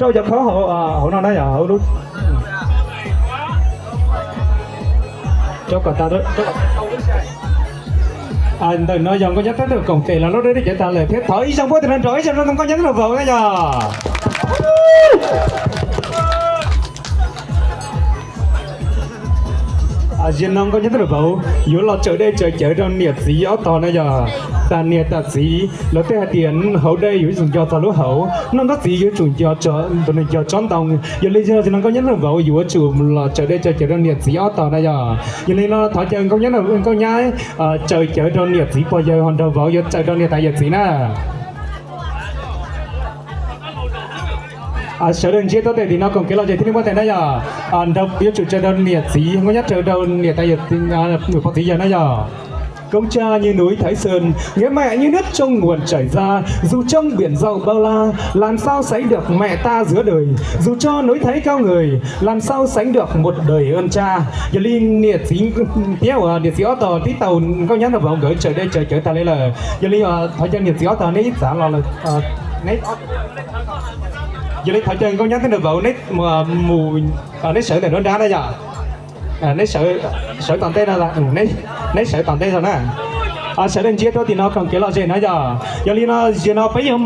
Rau cov khob hauv no na yog hauv lub, rau kom tas. Ntawm no yog nkauj nyab teb tug koom tes los lub dej dej cawv tag lawm thiab thov ib zaug npuaj tes nrov ib zaug rau nkauj nyab teb tug vauv na yog. Ziag no nkauj nyab teb tug vauv yuav los tsaws dej tsaws cawv rau niam txiv ob tog na yog. Tas niam tas txiv lawv tej hais tias hauv dej yuav tsum nco txog lub hauv, noj ntaub txiv yuav tsum nco txog tus neeg nco tsob ntoo. Yog li ziag no nkauj nyab teb tug vauv yuav tsum los tsaws dej tsaws cawv rau niam txiv ob tog na yog. Yog li no thov caw nkauj nyab, nkauj nyab tsaws cawv rau niam txiv pog yawg ho nraug vauv yuav tsaws rau niam tais yawm txiv na. Sawv daws ntsia tuaj tes tim no koom kev los zes thiab li npuaj tes na yog. Nraug yuav tsum tsaws rau niam txiv, nkauj nyab tsaws rau niam tais yawm txiv, pog txiv yawg na yog. Cống cha như núi Thái Sơn, nghĩa mẹ như nước trong nguồn chảy ra, dù trong biển rộng bao la, làm sao sánh được mẹ ta giữa đời, dù cho núi Thái cao người, làm sao sánh được một đời ơn cha. Yog li niam txiv thiab uas niam txiv ob tog tib tau nkauj nyab nraug vauv nkawd tsaws dej tsaws cawv tag li lawm. Yog li thov caw niam txiv ob tog neb ib txav los, yog li thov caw nkauj nyab thiab nraug vauv neb mus, neb sawv ntawm nruab nrab na yog. Neb sawv tom ntej no, neb sawv tom ntej no na. Sawv daws ntsia tuaj tim no koom kev los zes na yog. Yog li no ziag no peb yuav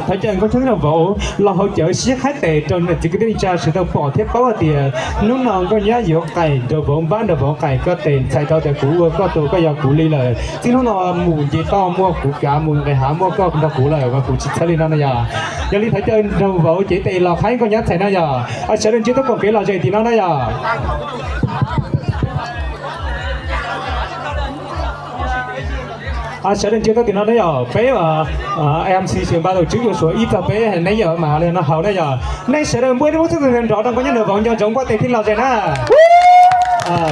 thov caw nkauj nyab thiab nraug vauv los haus cawv sib qhaib tes rau niam txiv kwv tij neej tsa sawv daws pom thiab paub hais tias hnub no nkauj nyab yuav qais nraug vauv npab nraug vauv qais koj tes txhais tau tias kuv ua koj tug koj yog kuv li lawm. Txij hnub no mus nce toj muaj kuv kav, mus nqis hav muaj koj nrog kuv lawm, kuv tsis txhawb li no na yog. Yog li thov caw nraug vauv cev tes los qhaib nkauj nyab txhais na yog. Sawv daws ntsia tuaj koom kev los zes tim no na yog. Sawv daws ntsia tuaj tim no na yog, peb MC xyoo npa tau tswb yuav suav ib txog peb neb yawm mas li no haus na yog. Nej sawv daws npuaj ib lub txhab nrov rau nkauj nyab nraug vauv nco ntsoov npuaj tes thiaj los zes na.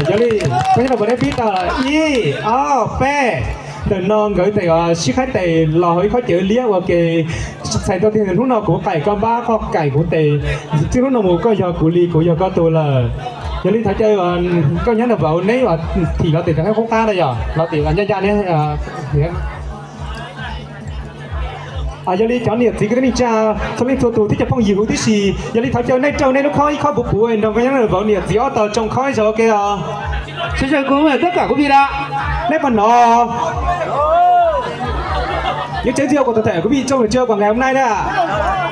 Yog li nkauj nyab nraug vauv neb pib tau ib ob peb. Ntawm no nkawd tes sib qhaib tes los hauv ib khob cawv liab ua ke txhais tau tias hnub no kuv qais koj npab, koj qais kuv tes, txij hnub no mus koj yog kuv li kuv yog koj tug lawm. Yog li thov caw nkauj nyab nraug vauv neb thim los tim rov qab qub qab na yog, los tim los ncaj ncaj ne. Yog li cov niam txiv kwv tij neej tsa txhua leej txhua tus thiab cov phooj ywg huv tib si, yog li thov caw nej rau nej lub khob ib khob puv puv nrog nkauj nyab nraug vauv niam txiv ob tog tsoo khob ib zaug ua ke os. Nej puas hnov? Những chén rượu của toàn thể quý vị trong buổi trưa của ngày hôm nay đấy ạ.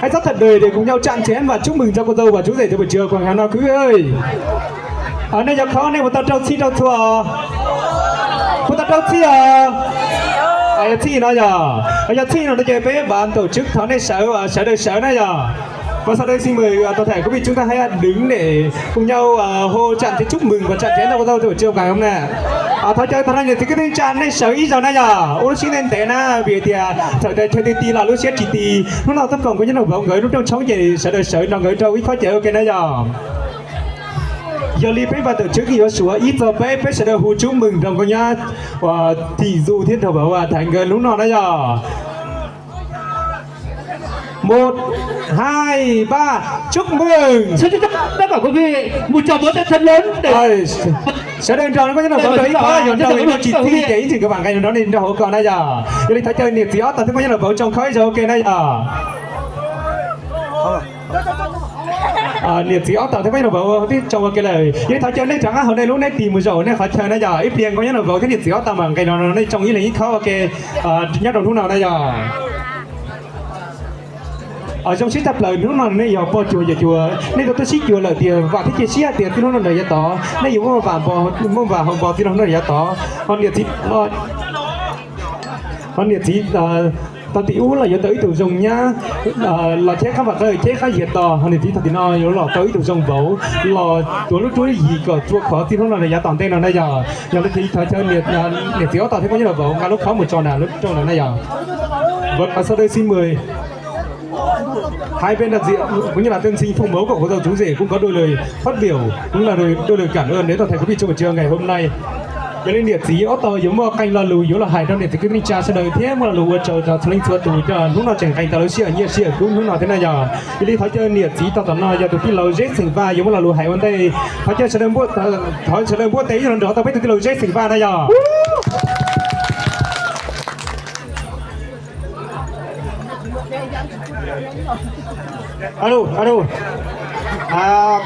Hãy rót thật đầy để cùng nhau chạm chén và chúc mừng cho cô dâu và chú rể trong buổi trưa của ngày hôm nay quý vị ơi. Nej yog khob nej puas tau rau txhij rau txhua? Puas tau rau txhij os? Yog txhij no yog, yog txhij no ces peb ban tổ chức thov nej sawv, sawv daws sawv na yog. Và sau đây xin mời toàn thể quý vị chúng ta hãy đứng để cùng nhau hô chạm chén chúc mừng và chạm chén cho cô dâu trong buổi trưa ngày hôm nay. Thov caw tag no niam txiv kwv tij neej tsa nej sawv ib zaug na yog, ua lub siab ntev ntev na vim tias thaum twg chaw ti ti los lub siab tsis ti. Hnub no tuaj koom nkauj nyab nraug vauv nkawd lub rooj tshoob ces sawv daws sawv nrog nkawd rau ib khob cawv ua ke na yog. Yog li peb npaj tawm tswv kis yuav suav ib txog peb, peb sawv daws hu chúc mừng nrog nkauj nyab Thim Zus thiab nrog vauv Thaiv nkawd hnub no na yog. Một, hai, ba, chúc mừng. Sawv daws nrog nkauj nyab nraug vauv rau ib khob yuav nrog ib txhij ces ib ntsis nkawd mam nqe nrov nrog hauv ko na yog. Yog li thov caw niam txiv ob tog thiab nkauj nyab nraug vauv tsoo khob ib zaug ua ke na yog. Niam txiv ob tog thiab nkauj nyab nraug vauv twb tsoo ua ke lawm, yog li thov caw nej rov qab hauv nej lub neb tig mus zaum nej qhov chaw na yog. Ib pliag nkauj nyab nraug vauv thiab niam txiv ob tog mam nqe nrov nrog nej tsoo ib leeg ib khob ua ke nyob rau hnub no na yog. Zoo siab tshaj plaws hnub no nej yog pog cuag yawm cuag, nej tau tuaj sib cuag lawm tias vam thiab cia siab tias txij hnub no ntawd yav tod nej yuav muaj vam, muaj vam hauv npo txij hnub no yav tod. Ho niam txiv, ho niam txiv tog tim ub los yuav tau ib tug zoo nyab los cheb qab vam qawj cheb qab yias to, ho niam txiv tog tim no yuav los tau ib tug zoo vauv los tuav lub cuab lub yig kom tsua khov txij hnub no yav tom ntej no na yog. Yog li thov caw niam txiv ob tog thiab nkauj nyab nraug vauv nqa lub khob mus tso nram lub rooj no na yog. Sau đây xin mời hai bên đại diện cũng như là tân sinh phủ mẫu của cô dâu chú rể cũng có đôi lời phát biểu, cũng là đôi, đôi lời cảm ơn đến toàn thể quý vị trong buổi trưa ngày hôm nay. Yog li niam txiv ob tog yuav muaj qee lo lus yuav los hais rau niam txiv kwv tij neej tsa sawv daws thiab muaj lo lus ua tsaug rau txhua leej txhua tus rau hnub no tseem nqes tau lub sij hawm nyiaj sij hawm kub hnub no thiab na yog. Yog li thov caw niam txiv tog tom no yog tus tij laug Zeb Xeem Vaj yuav muaj lo lus hais ua ntej. Thov caw sawv daws, thov sawv daws npuaj tes ib zaug nrov tau peb tus tij laug Zeb Xeem Vaj na yog. Alo, alo.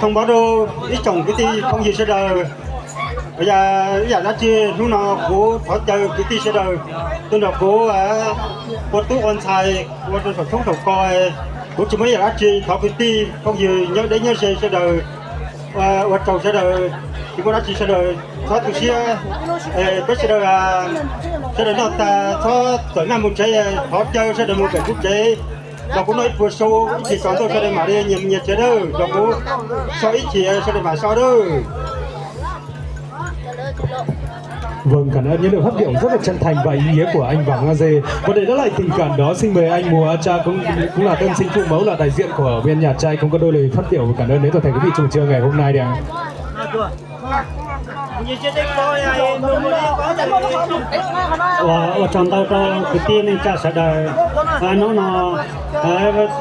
Thông báo rau ib tsoom kwv tij phooj ywg sawv daws, ib yam dab tsi hnub no kuv thov caw kwv tij sawv daws tuaj nrog kuv ua tub ua ntxhais ua rau saum tshoob saum kos. Kuv tsis muaj ib yam dab tsi, thov kwv tij phooj ywg nyob deb nyob ze sawv daws, ua tsaug sawv daws, tsis muaj dab tsi sawv daws txhob tu siab. Peb sawv daws, sawv daws noj tas txhob tawm naj mus tsev, thov caw sawv daws mus pem kuv tsev los kuv noj ib puas sau ib chim tsaus ntuj sawv daws mam li nyias nyias tsev dawb, los kuv sau ib chim sawv daws mam sau dawb. Vâng, cảm ơn những lời phát biểu rất là chân thành và ý nghĩa của anh Vàng A Dê. Và để đáp lại tình cảm đó, xin mời anh Mùa A Cha cũng, cũng là tân sinh Phú Mẫu, là đại diện của bên nhà trai, cũng có đôi lời phát biểu cảm ơn đến toàn thể quý vị trong trưa ngày hôm nay đi ạ. Ua, ua tsaug ntau rau kwv tij neej tsa sawv daws. Hnub no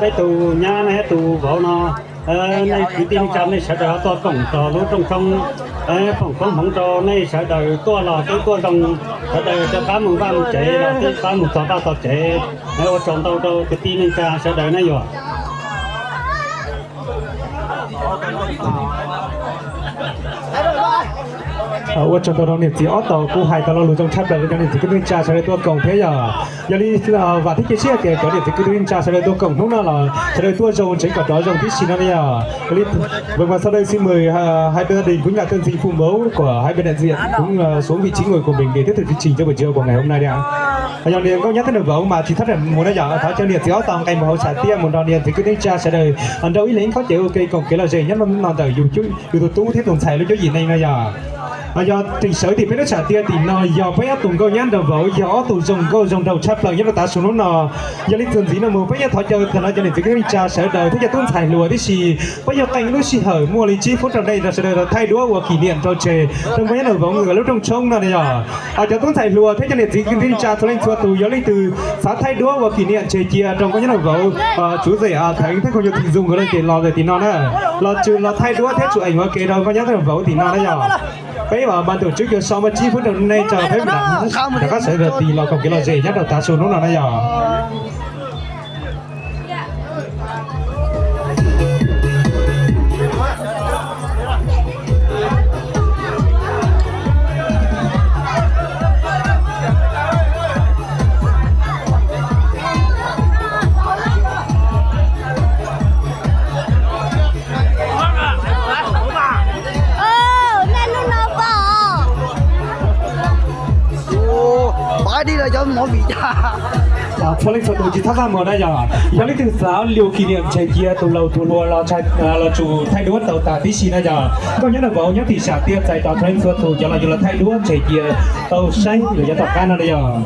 peb tus nyab nej thiab tus vauv no, nej kwv tij neej tsa nej sawv daws tuaj koom rau lub rooj tshoob, foom koob hmoov rau nej sawv daws tuaj los twb tuaj zoo, sawv daws rov qab mus vaj mus tsev los twb rov qab mus txog vaj txog tsev. Ua tsaug ntau rau kwv tij neej tsa sawv daws na yom. Ua tsaug ntau rau niam txiv ob tog, kuj hais tau lo lus zoo tshaj plaws rau cov niam txiv kwv tij neej tsa sawv daws tuaj koom thiab yom. Yog li vam thiab cia siab tias cov niam txiv kwv tij neej tsa sawv daws tuaj koom hnub no los sawv daws tuaj zoo tsev kom rov zoo tib si no na yom. Vâng, và sau đây xin mời hai bên gia đình cũng như là tân sinh Phú Mẫu của hai bên đại diện cũng xuống vị trí ngồi của mình để tiếp tục chương trình cho buổi chiều của ngày hôm nay đi ạ. Yog li nkauj nyab thiab nraug vauv mas tsis thab ram mus na yom, thov caw niam txiv ob tog nqes mus hauv sam thiaj mus nrog niam txiv kwv tij neej tsa sawv daws nrau ib leeg ib khob ces ua ke koom kev lom zem nyob no ntawm yus tus tub thiab tus ntxhais lub cuab yim neej no yom. Yog tseem sawv tim peb lub sam thiaj tim no yog peb ob tug nkauj nyab nraug vauv, yog ob tug zoo nkauj zoo nraug tshaj plaws nyob rau tav su hnub no. Yog li txuas ntxiv no mus peb yuav thov caw tag nrho cov niam txiv kwv tij neej tsa sawv daws thiab cov tub ntxhais hluas tib si, peb yuav qee lub sij hawm muaj li tsib phút rau nej rau sawv daws thaij duab ua kỷ niệm rau tseg rau nkauj nyab nraug vauv nkawd lub rooj tshoob no na yom. Cov tub ntxhais hluas thiab cov niam txiv kwv tij neej tsa txhua leej txhua tus yog leej twg xav thaij duab ua kỷ niệm tseg cia rau nkauj nyab nraug vauv, chú rể Thắng thiab không nhớ Thịnh Dung nkawd leej twg los ntawm tim no na, los tsuas los thaij duab thiab chụp ảnh ua ke rau nkauj nyab nraug vauv tim no na yom. Peb mam ban tổ chức cho sau muaj tsib phút rau nej tso peb rov qab sawv daws tig los koom kev lom zem nyob rau tav su hnub no na yom. Txhua leej txhua tus tsis txhob txaj muag na yom. Yog leej twg xav ua kỷ niệm tseg cia tus laus tus hluas los tsum thaij duab tau tas tib si na yom. Nkauj nyab nraug vauv nyob tim sam thiaj txais tos txhua leej txhua tus cov los yus los thaij duab tseg cia tau saib los yav tom qab no na yom.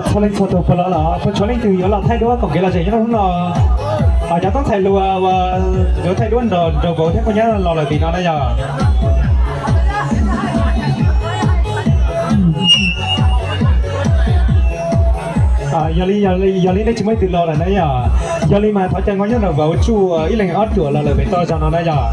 Txhua leej txhua tus puas los lawm? Puas tshuav leej twg yuav los thaij duab koom kev lom zem nyob rau hnub no? Cov tub ntxhais hluas uas yuav thaij duab nrog nraug vauv thiab nkauj nyab los lawm tim no na yom. Yog li, yog li nej tsis muaj leej twg los lawm na yom, yog li mas thov caw nkauj nyab nraug vauv tsuj ib leeg ob cuam los lawm pem toj zog no na yom.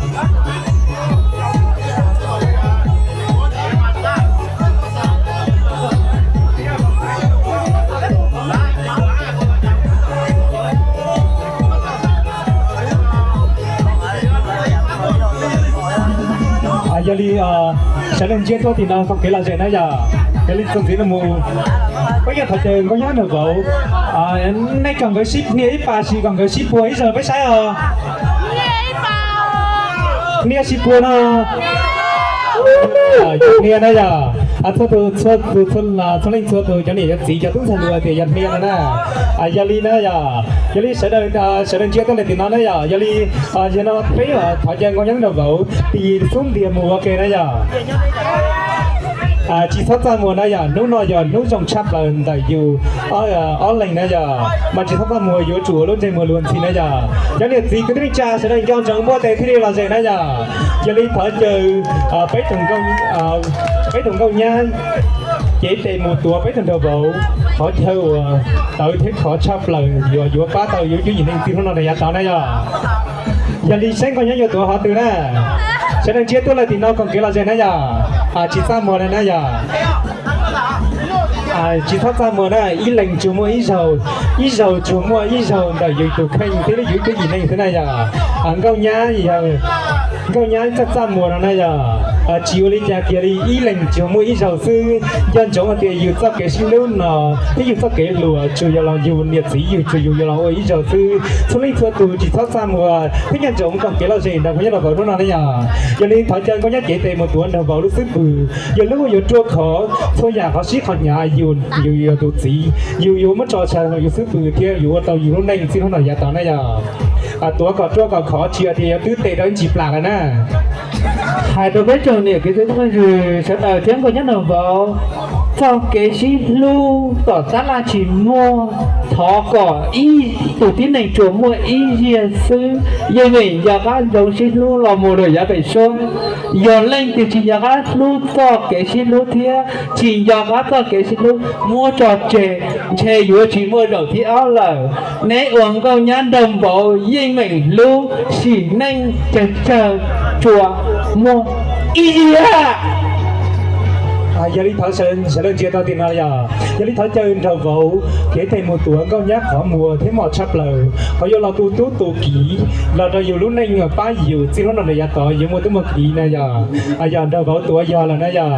Yog li sawv daws ntsia tuaj tim no koom kev lom zem na yom. Yog li txuas ntxiv no mus, peb yuav thov caw nkauj nyab nraug vauv, nej kom nkawd sib hnia ib pas sis kom nkawd sib puag ib zaug peb saib os. Hnia sib puag no. Yog hnia na yog, txhua tus, txhua tus, txhua leej txhua tus cov niam cov txiv cov tub ntxhais hluas tias yog hnia no na. Yog li na yog, yog li sawv daws, sawv daws ntsia tuaj le tim no na yog, yog li, yog no peb thov caw nkauj nyab nraug vauv tig xub ntiag mus ua ke na yog. Tsis txhob txaj muag na yog, hnub no yog hnub zoo tshaj plaws ntawm yus ob leeg na yog, mas tsis txhob txaj muag, yuav tsum ua lub ntsej muag luag ntxhi na yog. Cov niam txiv kwv tij neej tsa sawv daws nco ntsoov npuaj tes thiaj li lom zem na yog. Yog li thov caw peb tus nkauj nyab cev tes mus tuav peb tus nraug vauv qhov chaw uas tawv thiab khov tshaj plaws uas yuav pab tau yus cov yim neeg txij hnub no rau yav tod na yog. Yog li saib nkauj nyab yuav tuav qhov twg na. Sawv daws ntsia tuaj lawm tim no koom kev lom zem na yog. Tsis txaj muag na yog. Tsis txhob txaj muag na, ib leeg tsuas muaj ib zaug, ib zaug tsuas muaj ib zaug ntawm yus tus kheej thiab yus cov yim neeg xwb na yog. Nkauj nyab, nkauj nyab txaj txaj muag no na yog. Tsis ua li cas kiag li, ib leeg tsuas muaj ib zaug xwb. Nco ntsoov hais tias yus txoj kev sib hlub no thiab yus txoj kev hluas tsuas yog los yus niam txiv yus tsuas yus yuav los ua ib zaug xwb. Txhua leej txhua tus tsis txhob txaj muag thiab nco ntsoov koom kev lom zem nrog nkauj nyab nraug vauv hnub no na yog. Yog li thov caw nkauj nyab cev tes mus tuav nraug vauv lub xub pwg. Yog lub uas yuav ruaj khov txhua yam qhov sib qhov hnyav, yus, yus yog tus txiv, yus yuav muab tso tseg yus xub pwg thiab yus ua tau yus lub neej txij hnub no yav tod na yog. Tuav kom ruaj kom khov, tsis hais tias yuav twb tes rau ib ntsis plam lawm na. Hais rau peb tsoom niam kwv tij phooj ywg sawv daws thiab nkauj nyab nraug vauv, txoj kev sib hlub tom tab laj tsis muaj, thov kom ib tug tib neeg tsuas muaj ib zaug xwb. Yeej meem nco qab ntsoov sib hlub los mus rau yav pem suab. Yog leej twg tsis nco qab hlub txoj kev sib hlub thiab tsis nco qab txoj kev sib hlub, muab tso tseg, ntshe yuav tsis muaj zaum thib ob lawm. Neb ua nkauj nyab nraug vauv yeej meem hlub sim neej tsawg tsawg tsuas muaj ib zaug. Yog li thov sawv daws ntsia rau tim no yog, yog li thov caw nraug vauv cev tes mus tuav nkauj nyab qhov muag thiab mos tshaj plaws, qhov yuav los tu tub tu kiv los rau yus lub neej pab yus txij hnub no rau yav tod yuav muaj tub muaj kiv na yog. Yog nraug vauv tuav yog lawm na yog,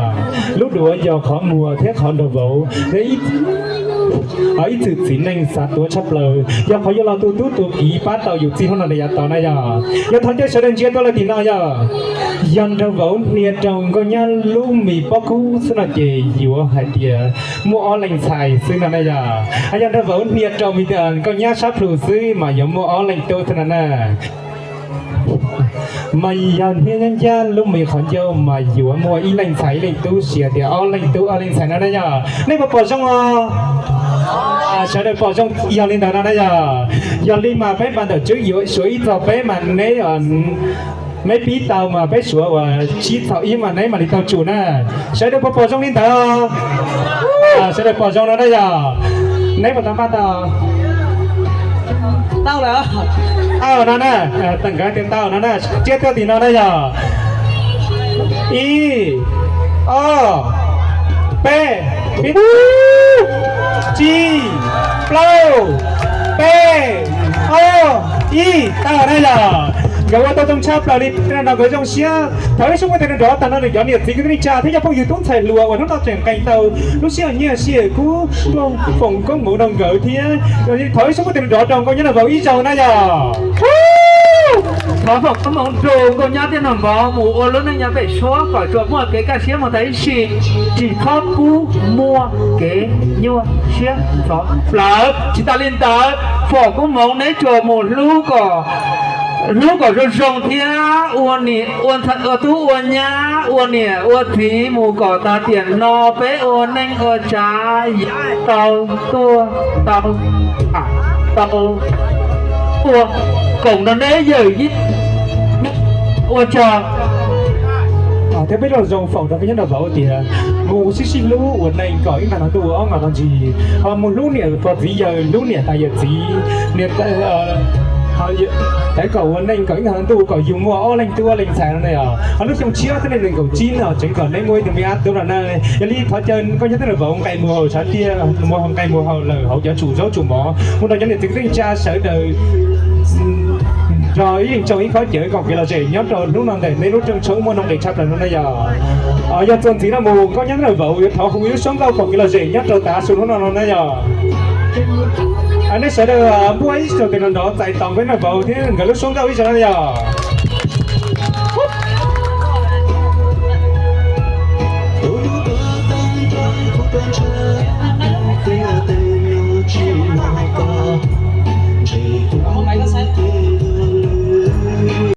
lub duav yog qhov muag thiab qhov nraug vauv, ib txwm txiv neej xav tuav tshaj plaws yog qhov yuav los tu tub tu kiv pab tau yus txij hnub no rau yav tod na yog. Yog thov caw sawv daws ntsia tuaj lawm tim no yog, yog nraug vauv hnia rau nkauj nyab lub me pob kub xwb no ces yuav hais tias muaj ob leeg ntxhais xwb no na yog. Yog nraug vauv hnia rau me nkauj nyab sab plhu xwb mas yuav muaj ob leeg tub xwb no na. Mas yog hnia ncaj ncaj lub me qhov ncauj mas yuav muaj ib leeg ntxhais ib leeg tub, sis tias ob leeg tub ob leeg ntxhais no na yog. Nej puas pom zoo os? Sawv daws pom zoo yog li ntawd no na yog. Yog li mas peb npa ntawm tswb yuav suav ib txog peb mas neb, neb pib tau mas peb suav uas tsib txog ib mas neb mam li tau tsum na. Sawv daws puas pom zoo li ntawd? Sawv daws pom zoo no na yog. Neb puas tau npaj tau? Tau lawm. Tau no na, tawm nkawd tias tau no na, ntsia tuaj tim no na yog. Ib, ob, peb, pib, tsib, plaub, peb, ob, ib, tau na yog. Nkawd ua tau zoo tshaj plaws li no, nkawd zoo siab. Thov ib suab npuaj tes nrov tag no rau cov niam txiv kwv tij neej tsa thiab cov phooj ywg tub ntxhais hluas uas hnub no tseem nqes tau lub sij hawm nyiaj sij kuj foom koob hmoov rau nkawd thiab. Thov ib suab npuaj tes nrov rau nkauj nyab nraug vauv ib zaug na yog. Thov foom koob hmoov rau nkauj nyab thiab nraug vauv mus ua lub neej nyob pem suab kom tsuas muaj kev kaj siab mus tas ib sim, tsis txhob pub muaj kev nyuaj siab ntxhov plawv. Tsis tas li ntawd, foom koob hmoov neb tsuas mus hlub kom, hlub kom zoo zoo thiab ua tub ua nyab ua niam ua txiv mus kom tag tiam no peb ua neej ua tsav yeej tau tuaj tau tham tau ua koom rau neb yawm yij ua tsaug. Thiab peb zoo zoo foom rau nkauj nyab nraug vauv tias mus sib sib hlub ua neej kom ib nqag hlo ntuj ua ob nqag hlo ntsis, ho mus hlub niam pog txiv yawg, hlub niam tais yawm txiv, niam tais kom ua neej kom ib nqag hlo ntuj kom yus muaj ob leeg tub ob leeg ntxhais no na yog. Ho lub xyoo tshiab thiab li nees nkaum tsib no tseev kom neb muaj ib tug me ab tub no na. Yog li thov caw nkauj nyab thiab nraug vauv nqes mus haus tshav tiaj, mus nqes mus haus lawm hauv cov tsum zaub tsum mov mus rau cov niam txiv kwv tij neej tsa sawv daws nrog ib leeg tsoom ib khob cawv koom kev lom zem nyob rau hnub no ntawm neb lub rooj tshoob muaj nuj nqis tshaj plaws no na yog. Yog txuas ntxiv no mus nkauj nyab thiab nraug vauv yuav thov hu ib lub suab nkauj koom kev lom zem nyob rau tav su hnub no no na yog. Nej sawv daws npuaj ib zaug tes nrov nrov txais tos nkauj nyab nraug vauv thiab nkawd lub suab nkauj ib zaug na yog.